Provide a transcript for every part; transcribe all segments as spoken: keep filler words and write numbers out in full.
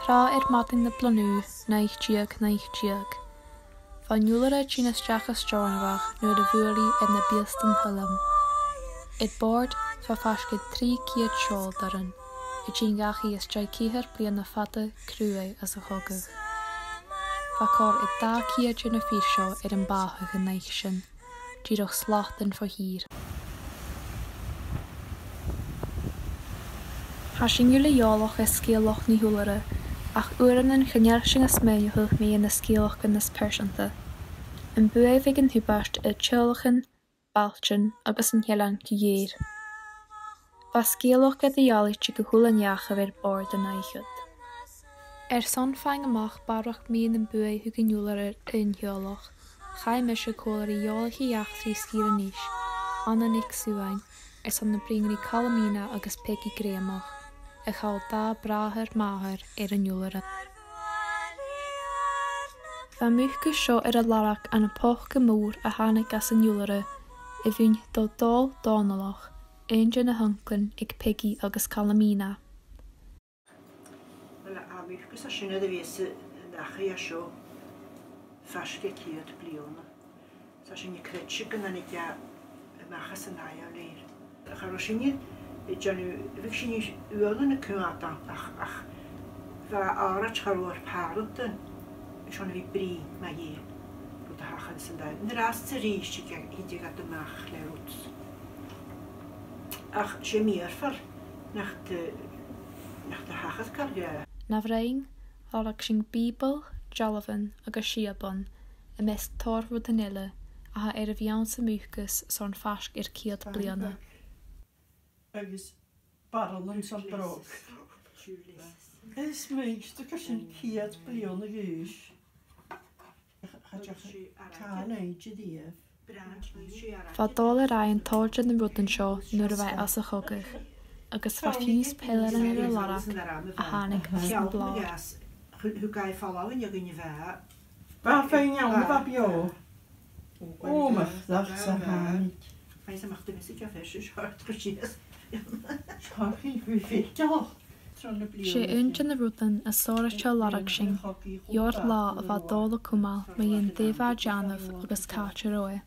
Seo air madainn na Bliadhn' Ùir naoi deug naoi deug. Bha an iolaire a' tighinn a-steach à Steòrnabhagh nuair a bhuail i air na Biastan Thoilm. Air bòrd bha faisg air trì ceud seòltairean, a' tighinn dhachaigh às dèidh ceithir bliadhna fada cruaidh anns a' chogadh. Bha còrr air dà cheud de na fir seo air am bàthadh an oidhche sin, dìreach slatan fo thìr. Tha sinn uile eòlach air sgeulachd na h-iolaire, ach uaireannan chan eil sinn a' smaoineachadh mu na sgeulachdan as pearsanta. Am buaidh a bh' aig an tubaist air teaghlaichean, bailtean agus an t-eilean gu lèir. Bha sgeulachd eadar-dhealaichte gu h-uile neach a bh' air bòrd an oidhche. Airson faighinn a-mach barrachd mun am buaidh a thug an iolaire air aon teaghlach, chaidh mise còmhla ri eòlaiche eachdraidh sgìre Nis, Anna NicSuain, airson a bhruidhinn ri Calum Iain agus Peigi Greumach, a chaill dà bhràthair màthar air an iolaire. Bha am mucas seo air a lorg ann am poca mòr a thàinig às an iolaire a bhuin do Dòmhnall Dòmhnallach, aon de na h-unclain aig Peigi agus Calum Iain. Uill, tha am mucas sin air a bhith san, san dachaigh seo faisg air ceud bliadhna. Tha sinn a' creidsinn gun tàinig e a-mach às an aigh a-raoir. Cha robh sinne a' dèanamh, bhiodh sinne uaireannan a' coimhead ann, ach, ach bha àraid cha robh air pàrantan airson a bhith a' bruidhinn mu dheidhinn rud a thachair san dachaigh. An-dràsta 's a-rithist, thig, thigeadh iad a-mach le rud. Ach 's e mìorbhail nach do, nach do thachair càil gu. Na bhroinn, lorg sinn Bìoball, dealbhan agus siabann, am measg tòrr rudan eile, a tha air a bhith anns a' mhucas son faisg air ceud bliadhna. Agus barrailean san bròg. Is mi, 's dòcha gur e sin ceud bliadhna a dh'aois. Cha deach càil aige riamh. Bha Dòmhnall air fhaighinn tòrr de na rudan seo nuair a bha e anns a' chogadh, agus bha fiù 's peilearan air a lorg a thàinig às an bhlàr. Thug, thug e falbh an fheadhainn a bha. Bha feadhainn ann a bha beò. Ò, mo chreach-sa, thàinig. Faighinn a-mach do mhiosa gu fear seo, seo, chuir sìos. Seo, chuir, chuir feicealach. 'S e aon de na rudan as sònraichte a lorg sinn, leabhar-latha a bha Dòmhnall a' cumail mu dheidhinn dè bha e a' dèanamh agus càit an robh e.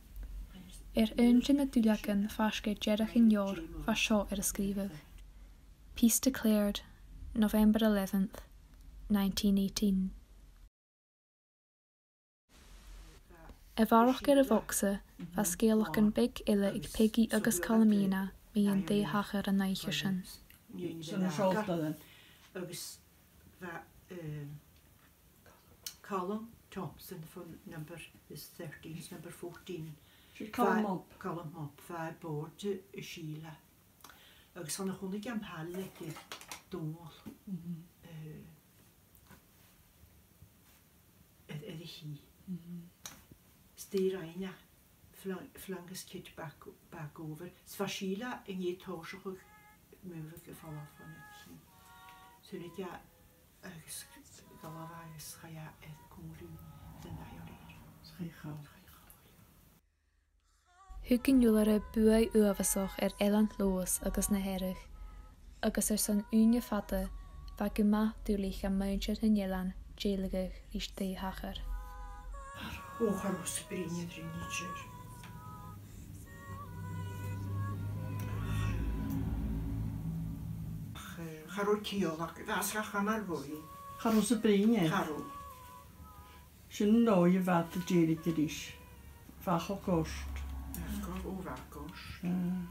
Air aon de na duilleagan faisg air deireadh an leabhair, bha seo air a sgrìobhadh: Peace declared, November eleventh, nineteen eighteen. A bharrachd air a' bhogsa, bha sgeulachdan beag eile aig Peigi agus Calum Iain mu dheidhinn dè thachair an oidhche sin. Agus bha, eh, Calum Thompson, fon number is thirteen, is number fourteen. Sure, Calum Mop. Calum Mop, bha e air bòrd a' Shìle. Agus 's ann a chunnaic e am pàil aig Dòmhnall, eh, air, air a chidhe. 'S e rinn e, flung, flung his kit back, back over. 'S bha Sìle an dèidh tòiseachadh moving a' falbh bhon a' chidhe. 'S chunnaic e agus ghabh e agus chaidh e air cùlaibh an ath-oidhche. Chaidh e. Thug an iolaire buaidh uabhasach air Eilean Leòdhais agus na Hearadh, agus airson ùine fada, bha e gu math duilich do mhuinntir nan eilean dèiligeadh ris dè thachair. Ò, cha robh thusa a' bruidhinn ri Nigel. Ach, eh, cha robh ciall aca, bha e gu math cumhang. Cha robh thusa a' bruidhinn ris. Cha robh. Sin an dòigh a bha iad a' dèiligeadh ris. Bha e cho goirt. Bha e cho, ò, bha e goirt. Mm.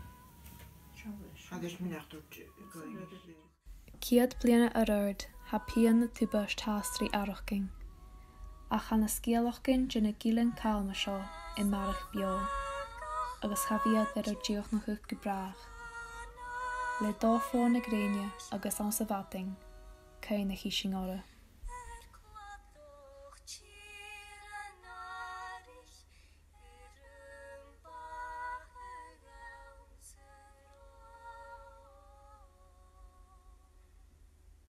Chan eil mi nach tuirt gu... Ceud bliadhna air adhart, tha pian na tubaisteach fhathast ri fhaireachdainn. Ach tha na sgeulachdan de na gillean calma seo a' maireachdainn beò, agus cha bhi iad air ar dìochuimhneachadh gu bràth. Le dòigh fo na grèine agus anns a' mhadainn, cuimhnichidh sinn orra.